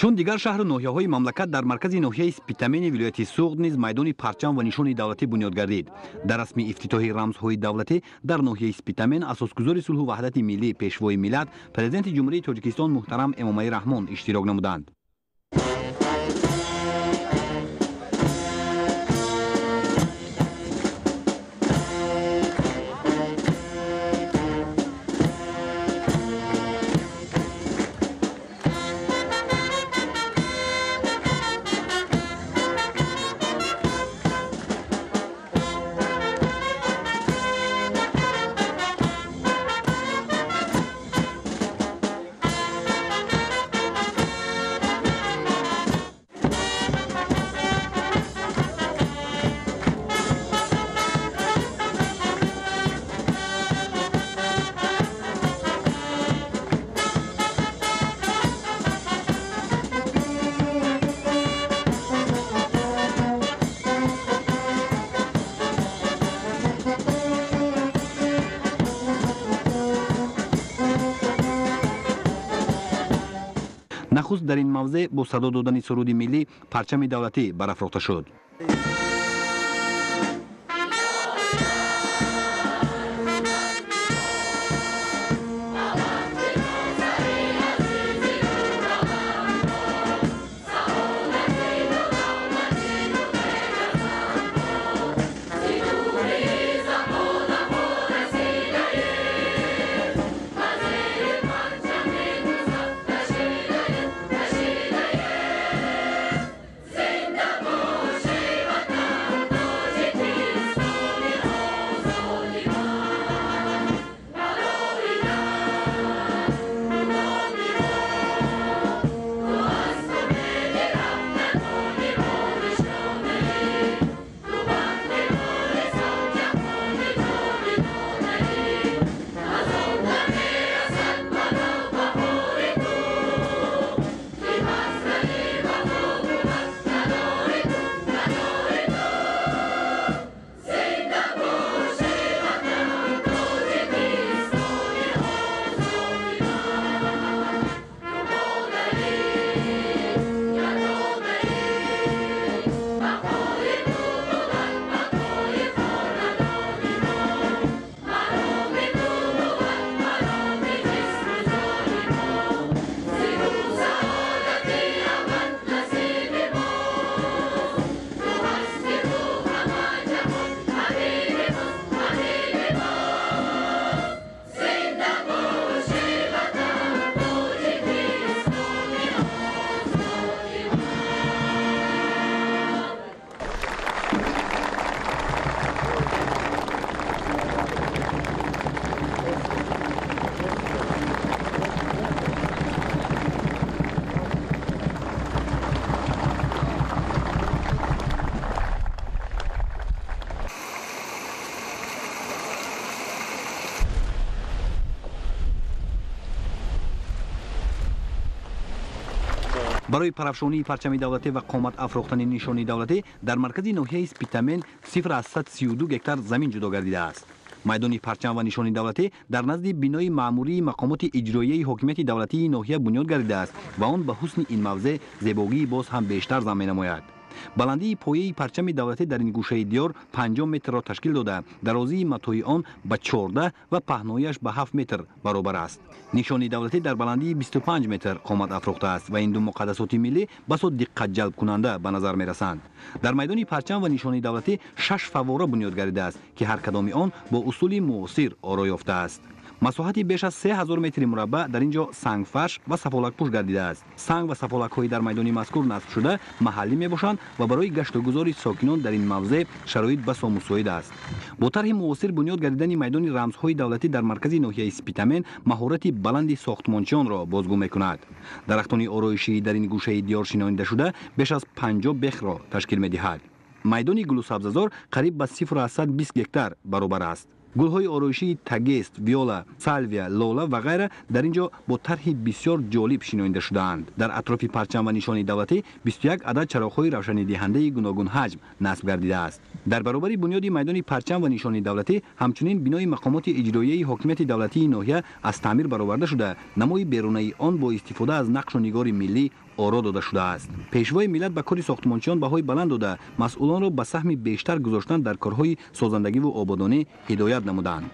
Чун дигар шаҳру ноҳияҳои мамлакат, дар маркази ноҳияи Спитамени вилояти Суғд низ майдони парчам ва нишони давлатӣ бунёд гардид. Дар расми ифтитоҳи рамзҳои давлатӣ дар ноҳияи Спитамен асосгузори сулҳу ваҳдати миллӣ, пешвои миллат, президенти Ҷумҳурии Тоҷикистон муҳтарам Эмомалӣ Раҳмон иштирок намуданд. Нахуст дар ин мавзеъ бо садо додани суруди миллӣ парчами давлатӣ барафрохта шуд. Барои парафшонии парчами давлатӣ ва қомат афрохтани нишони давлатӣ дар маркази ноҳияи Спитамен 0,32 гектар замин ҷудо гардидааст. Майдони парчам ва нишони давлатӣ дар назди бинои маъмурии мақомоти иҷроияи ҳокимияти давлатии ноҳия бунёд гардидааст ва он ба ҳусни ин мавзеъ зебогии боз ҳам бештар зам менамояд. Баландии пояи парчами давлатӣ дар ин гӯшаи диёр 50 метрро ташкил дода, дарозии матои он ба 14 ва паҳнояш ба 7 метр баробар аст. Нишони давлатӣ дар баландии 25 метр қомат афрохтааст ва ин ду муқаддасоти миллӣ басо диққатҷалбкунанда ба назар мерасанд. Дар майдони парчам ва нишони давлатӣ 6 фаввора бунёд гардидааст, ки ҳар кадоми он бо усули муосир оро ёфтааст. Масоҳати беш аз 3000 метри мураббаъ дар ин ҷо сангфарш ва сафолакпӯш гардидааст. Санг ва сафолакҳои дар майдони мазкур насбшуда маҳаллӣ мебошанд ва барои гаштугузори сокинон дар ин мавзеъ шароит басо мусоид аст. Бо тарҳи муосир бунёд гардидани майдони рамзҳои давлатӣ дар маркази ноҳияи Спитамен маҳорати баланди сохтмончиёнро бозгӯ мекунад. Дарахтони ороишии дар ин гӯшаи диёр шинонидашуда беш аз 50 бехро ташкил медиҳад. Майдони гулу сабзазор қариб ба 0,20 гектар баробар аст. Гулҳои ороишии тагест, виола, салвия, лола ва ғайра дар ин ҷо бо тарҳи бисёр ҷолиб шинонида шудаанд. Дар атрофи парчам ва нишони давлатӣ 21 адад чароғҳои равшанидиҳандаи гуногунҳаҷм насб гардидааст. Дар баробари бунёди майдони парчам ва нишони давлатӣ ҳамчунин бинои мақомоти иҷроияи ҳокимияти давлатии ноҳия аз таъмир бароварда шуда, намои берунаи он бо истифода аз нақшу нигори миллӣ оро дода шудааст. Пешвои миллат ба кори сохтмончиён баҳои баланд дода, масъулонро ба саҳми бештар гузоштан дар корҳои созандагиву ободонӣ ҳидоят намуданд.